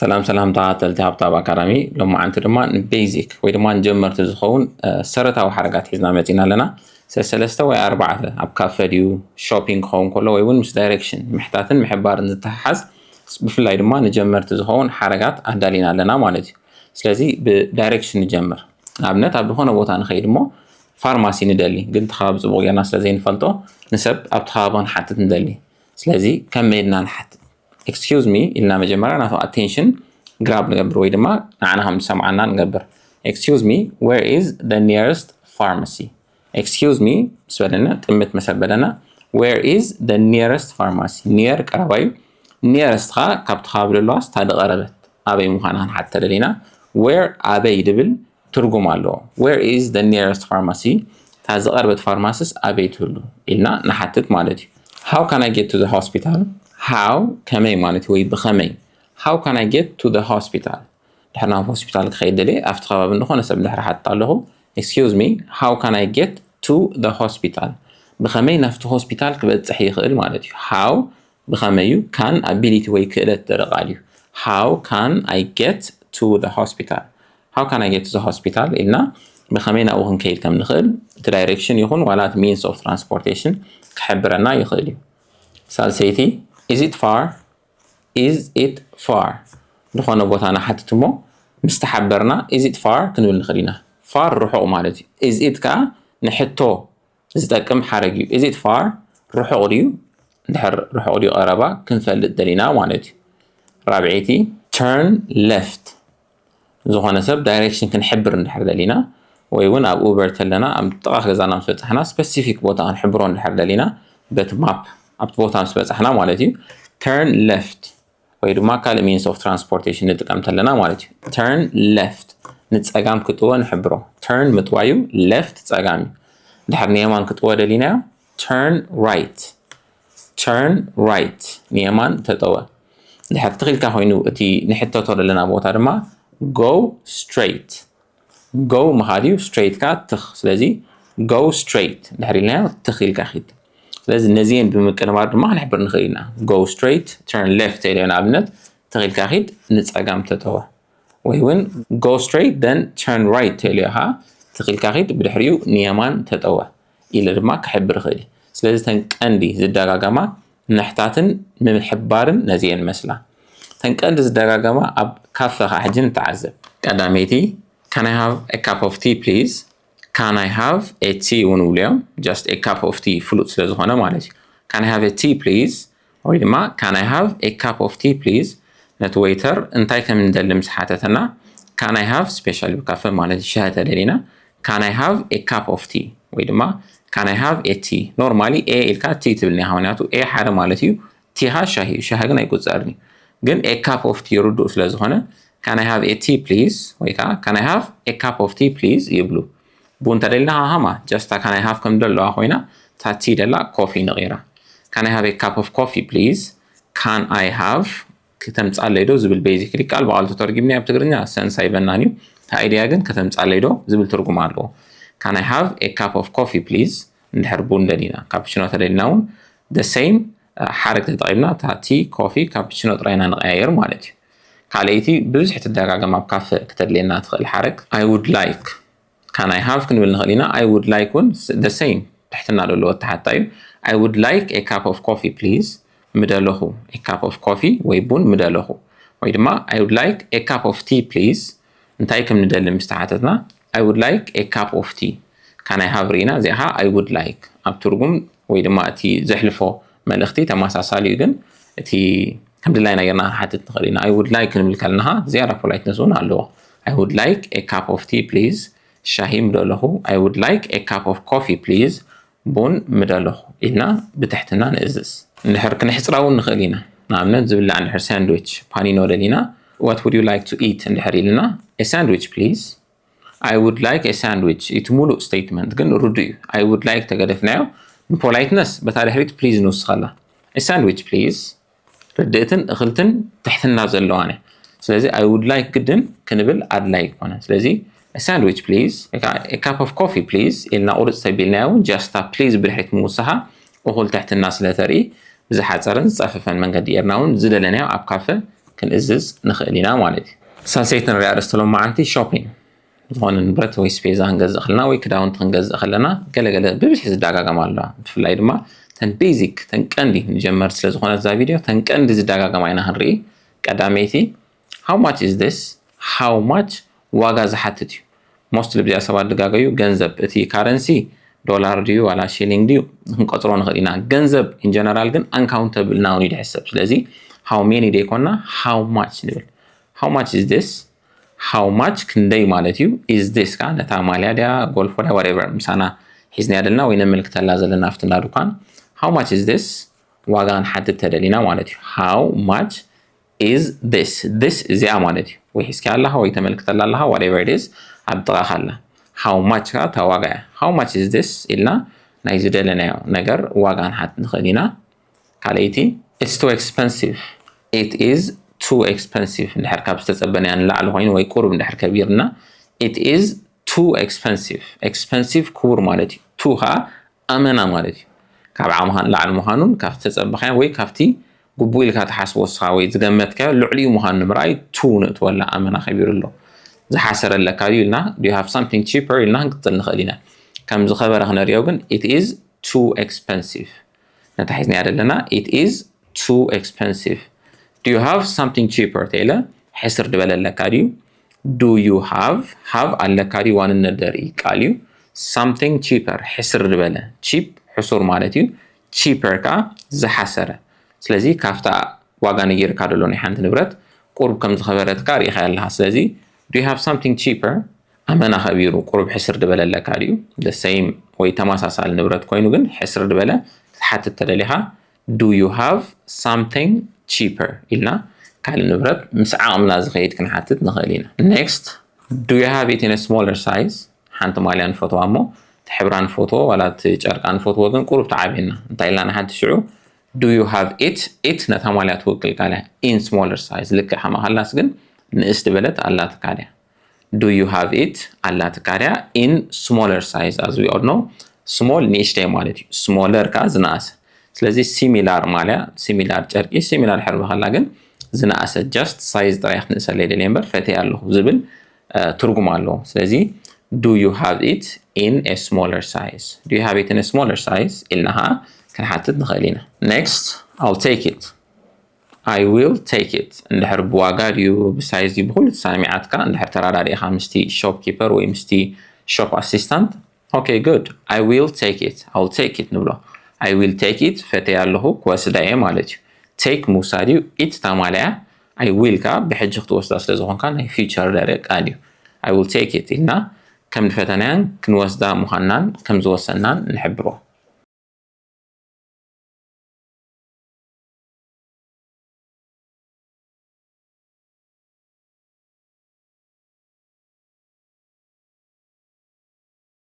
ሰላም ሰላም ተኸታተልቲ ሃብታብ ኣካዳሚ፣ ሎማዓንቲ ድማ ንቤዚክ ወይ ድማ ንጀመርቲ ዝኸውን ሰረታዊ ሓረጋት ሒዝና መፂና ኣለና። ሰለስተ ወይ ኣርባዕተ ኣብ ካፈ ድዩ፣ ሾፒንግ ክኸውን ከሎ ወይ እውን ምስ ዳይሬክሽን ምሕታትን ምሕባርን ዝተሓሓዝ፣ ብፍላይ ድማ ንጀመርቲ ዝኸውን ሓረጋት ኣዳሊና ኣለና ማለት እዩ። ስለዚ ብዳይሬክሽን ንጀምር። ንኣብነት ኣብ ዝኾነ ቦታ ንኸይድ እሞ ፋርማሲ ንደሊ፣ ግን እቲ ከባቢ ፅቡቕ ጌርና ስለ ዘይንፈልጦ ንሰብ ኣብቲ ከባቢ ክንሓትት ንደሊ። ስለዚ ከመይ ኢልና ንሓትት? Excuse me ኢልና መጀመርያ ናቱ ኣቴንሽን ግራብ ንገብር ወይ ድማ ንዓና ከም ዝሰምዓና ንገብር። Excuse me, where is the nearest pharmacy? Excuse me ምስ በለና፣ ጥምት ምስ ኣበለና፣ where is the nearest pharmacy? ኒየር ቀረባ እዩ። ኒየረስት ኸዓ ካብቲ ከባቢ ዘለዋ ስታ ዝቐረበት ኣበይ ምዃና ክንሓት ተደሊና፣ where ኣበይ ድብል ትርጉም ኣለዎ። Where is the nearest pharmacy? እታ ዝቐርበት ፋርማሲስ ኣበይ ትህሉ ኢልና ንሓትት ማለት እዩ። How can I get to the hospital? How ከመይ ማለት እዩ ወይ ብኸመይ? How can I get to the hospital? ድሕር ናብ ሆስፒታል ክኸይድ ደልየ ኣብቲ ከባቢ ዝኾነ ሰብ ድሕር ሓትት ኣለኹ። Excuse me, how can I get to the hospital? ብኸመይ ናብቲ ሆስፒታል ክበፅሕ ይኽእል ማለት እዩ። How ብኸመይ እዩ? Can ability ወይ ክእለት ዘርኢ ቃል እዩ። How can I get to the hospital? How can I get to the hospital ኢልና ብኸመይ ናብኡ ክንከይድ ከም ንኽእል እቲ ዳይሬክሽን ይኹን ዋላ እቲ means of transportation ክሕብረና ይኽእል እዩ። ሳልሰይቲ is it far? Is it far? ዝኾነ ቦታ ንሓትት እሞ ምስ ተሓበርና is it far ክንብል ንኽእል ኢና። Far ርሑቕ ማለት እዩ። Is it ከዓ ንሕቶ ዝጠቅም ሓረግ እዩ። Is it far? ርሑቕ ድዩ? እንድሕር ርሑቕ ድዩ ቀረባ ክንፈልጥ ደሊና ማለት እዩ። ራብዐይቲ turn left፣ ዝኾነ ሰብ ዳይሬክሽን ክንሕብር እንድሕር ደሊና ወይ እውን ኣብ ኡበር ተለና ኣብ ጥቓ ገዛና ምስ በፃሕና ስፐሲፊክ ቦታ ክንሕብሮ እንድሕር ደሊና በቲ ማፕ ኣብቲ ቦታ ምስ በፃሕና ማለት እዩ። Turn left ወይ ድማ ካልእ means of transportation ንጥቀም ተለና ማለት እዩ። Turn left ንፀጋም ክጥወ ንሕብሮ። Turn ምጥዋዩ፣ left ፀጋም እዩ። ድሕር ንየማን ክጥወ ደሊናዮ turn right። Turn right ንየማን ተጠወ። ድሕር ትኺልካ ኮይኑ እቲ ንሕተቶ ዘለና ቦታ ድማ go straight። Go ምኻድ እዩ፣ straight ከኣ ትኽ። ስለዚ go straight ድሕር ኢልናዮ ትኽ ኢልካ ኺድ። ስለዚ ነዚአን ብምቅንባር ድማ ክንሕብር ንኽእል ኢና። Go straight፣ turn left ኢልዮ ንኣብነት ትኽ ኢልካ ኺድ ንፀጋም ተጠወ። ወይ እውን go straight then turn right ኢልዮ ኸዓ ትኽ ኢልካ ኺድ ብድሕሪኡ ንየማን ተጠወ ኢለ ድማ ክሕብር ይኽእል እዩ። ስለዚ ተን ቀንዲ ዝደጋገማ ምሕታትን ምሕባርን ነዚኤን መስላ። ተን ቀንዲ ዝደጋገማ ኣብ ካፈ ከዓ ሕጂ ንተዓዘብ። ቀዳመይቲ can I have a cup of tea please? Can I have a tea እውን ይብሉ እዮም። Just a cup of tea ፍሉጥ ስለ ዝኾነ ማለት እዩ። Can I have a tea please? ወይ ድማ can I have a cup of tea please? ነቲ ዌይተር እንታይ ከም እንደሊ ምስ ሓተተና can I have special ብካፈ ማለት ሸሂ ተደሊና can I have a cup of tea ወይ ድማ can I have a tea? Normally a ኢልካ ቲ ትብል ኒኻ ምክንያቱ a ሓደ ማለት እዩ። ቲ ኻ ሻሂ እዩ፣ ሻሂ ግን ኣይቁፀርን እዩ። ግን a cup of tea ርዱእ ስለ ዝኾነ can I have a tea please ወይ ከዓ can I have a cup of tea please ይብሉ። ቡን ተደሊና ሃሃማ just can I have ከም ዘለዋ ኮይና እታ ቲ ደላ ኮፊ ንቕይራ። Can I have a cup of coffee please? Can I have ክተምፃለይ ዶ ዝብል basically ቃል ብቓል ተተርጊምኒ ኣብ ትግርኛ ሰንስ ኣይበናን እዩ። እቲ idea ግን ከተምፃለይ ዶ ዝብል ትርጉም ኣለዎ። Can I have a cup of coffee please? እንድሕር ቡን ደሊና ካፕችኖ ተደሊና እውን the same ሓረግ ተጠቒምና እታ ቲ ኮፊ ካፕችኖ ጥራይና ንቀያየር ማለት እዩ። ካልኣይቲ ብብዝሒ ትደጋገም ኣብ ካፈ ክተድልየና ትኽእል ሓረግ I would like። Can I have ክንብል ንኽእል ኢና። I would like እውን the same ትሕትና ዘለዎ ተሓታ እዩ። I would like a cup of coffee please። ምደለኹ a cup of coffee ወይ ቡን ምደለኹ። ወይ ድማ I would like a cup of tea please። እንታይ ከም ንደሊ ምስ ተሓተትና I would like a cup of tea። Can I have ርኢና እዚኣ ኸዓ I would like ኣብ ትርጉም ወይ ድማ እቲ ዘሕልፎ መልእኽቲ ተመሳሳሊ እዩ፣ ግን እቲ ከም ድላይና ጌርና ክንሓትት ንኽእል ኢና። I would like ክንብል ከለና ኸዓ ዝያዳ ፖላይትነስ እውን ኣለዎ። I would like a cup of tea please። ሻሂ ምደለኹ። I would like a cup of coffee please። ቡን ምደለኹ ኢልና ብትሕትና ንእዝዝ። እንድሕር ክነሕፅራ እውን ንኽእል ኢና። ንኣብነት ዝብላዕ እንድሕር ሳንድዊች ፓኒኖ ደሊና what would you like to eat እንድሕር ኢልና a sandwich please። I would like a sandwich እቲ ሙሉእ ስቴትመንት ግን ርዱእ እዩ። I would like ተገደፍናዮ ንፖላይትነስ በታ ድሕሪት ፕሊዝ ንውስኸላ። A sandwich please። ርድእትን እኽልትን ትሕትና ዘለዋን እያ። ስለዚ I would like ግድን ክንብል ኣድላይ ይኮነ። ስለዚ a sandwich please፣ a cup of coffee please ኢልና ቁርፅ ተቢልናዮ እውን just ፕሊዝ ብድሕሪት ምውሳኻ እኹል ትሕትና ስለተርኢ ብዝሓፀረን ዝፀፈፈን መንገዲ ጌርና እውን ዝደለናዮ ኣብ ካፈ ክንእዝዝ ንኽእል ኢና ማለት እዩ። ሳልሰይቲ ንሪኣ ኣርእስቲ ሎማዓንቲ shopping፣ ዝኾነ ንብረት ወይ ስፔዛ ክንገዝእ ከለና ወይ ክዳውንቲ ክንገዝእ ከለና ገለገለ ብብዝሒ ዝደጋገም ኣሎ። ብፍላይ ድማ ተን ቤዚክ ተን ቀንዲ ንጀመር ስለ ዝኾነት እዛ ቪድዮ ተን ቀንዲ ዝደጋገማ ኢና ክንርኢ። ቀዳመይቲ how much is this? How much ዋጋ ዝሓትት እዩ። ሞስት ልብዚኣ ሰባት ድጋገዩ ገንዘብ እቲ ካረንሲ ዶላር ድዩ ዋላ ሽሊንግ ድዩ ክንቆፅሮ ንኽእል ኢና። ገንዘብ ኢንጀነራል ግን ኣንካውንተብል ናውን እዩ ድሕሰብ። ስለዚ how many ደይኮና how much ንብል። How much is this? How much ክንደይ ማለት እዩ። Is this ከ ነታ ማልያ ድያ ጎልፎ ድያ whatever ምሳና ሒዝናያ ዘለና ወይ ነመልክተላ ዘለና ኣብቲ እንዳ ድኳን how much is this ዋጋ ክንሓትት ተደሊና ማለት እዩ። How much is this? This እዚኣ ማለት እዩ። ወይ ሒዝካ ኣለኻ ወይ ተመልክተላ ኣለኻ whatever it is ኣብ ጥቓኻ ኣላ። How much ከ እታ ዋጋ እያ። How much is this ኢልና ናይ ዝደለናዮ ነገር ዋጋ ንሓት ንኽእል ኢና። ካልኣይቲ it's too expensive። It is too expensive። እንድሕር ካብ ዝተጸበናያ ንላዕሊ ኮይኑ ወይ ቁሩብ እንድሕር ከቢርና it is too expensive። ኤክስፐንሲቭ ክቡር ማለት እዩ። Too ከኣ ኣመና ማለት እዩ። ካብ ዓቕምኻ ንላዕሊ ምዃኑን ካብ ዝተጸበኻዮ ወይ ካብቲ ግቡእ ኢልካ ትሓስቦ ንስኻ ወይ ዝገመትካዮ ልዕሊኡ ምዃኑ ንምርኣይ too ንእትወላ ኣመና ከቢሩ ኣሎ። ዝሓሰረ ኣለካ ድዩ ኢልና do you have something cheaper ኢልና ክንቅጽል ንኽእል ኢና። ከም ዝኸበረ ክነርእዮ ግን it is too expensive። ነታ ሒዝናያ ዘለና it is too expensive። Do you have something cheaper ተይለ ሕስር ድበለ ኣለካ ድዩ? Do you have have ኣለካ ድዩ ዋንነት ደርኢ ቃል እዩ። Something cheaper ሕስር ድበለ። Cheap ሕሱር ማለት እዩ። Cheaper ከኣ ዝሓሰረ። ስለዚ ካብታ ዋጋ ነጊርካ ደሎ ናይ ሓንቲ ንብረት ቁሩብ ከም ዝኸበረትካ ርኢኻ ኣለኻ። ስለዚ do you have something cheaper ኣመና ከቢሩ ቁሩብ ሕስር ድበለ ኣለካ ድዩ? The same ወይ ተመሳሳሊ ንብረት ኮይኑ ግን ሕስር ድበለ ክትሓትት ተደሊኻ do you have something cheaper ኢልና ካልእ ንብረት ምስ ዓቕምና ዝኸይድ ክንሓትት ንኽእል ኢና። Next do you have it in a smaller size? ሓንቲ ማልያ ንፈትዋ እሞ እቲ ሕብራ ንፈትዎ ዋላ እቲ ጨርቃ ንፈትዎ ግን ቁሩብ ተዓብየና እንታይ ኢልና ንሓንቲ ሽዑ do you have it? It ነታ ማልያ ትውክል ካልያ in smaller size ልክዕ ከማኻላስ ግን ንእስ ድበለት ኣላትካ ድያ? Do you have it ኣላትካ ድያ in smaller size? As we all know small ንእሽተይ ማለት እዩ። Smaller ከኣ ዝነኣሰ። ስለዚ ሲሚላር ማልያ ሲሚላር ጨርቂ ሲሚላር ሕብሪ ከላ ግን ዝነኣሰ just ሳይዝ ጥራይ ክትንእሰለይ ደልየ እምበር ፈትየ ኣለኹ ዝብል ትርጉም ኣለዎ። ስለዚ do you have it in a smaller size? Do you have it in a smaller size ኢልና ኸዓ ክንሓትት ንኽእል ኢና። Next I'll take it. I will take it እንድሕር ብዋጋ ድዩ ብሳይዝ ድዩ ብኩሉ ተሰማሚዓትካ እንድሕር ተራዳዲእኻ ምስቲ shopkeeper ወይ ምስቲ shop assistant okay good I will take it I'll take it ንብሎ። I will take it ፈትየ ኣለኹ ክወስዳ እየ ማለት እዩ። Take ምውሳድ እዩ። It እታ ማልያ I will ከኣ ብሕጂ ክትወስዳ ስለ ዝኾንካ ናይ future ደረ ቃል እዩ። I will take it ኢልና ከም ዝፈተናያን ክንወስዳ ምዃንናን ከም ዝወሰንናን ንሕብሮ።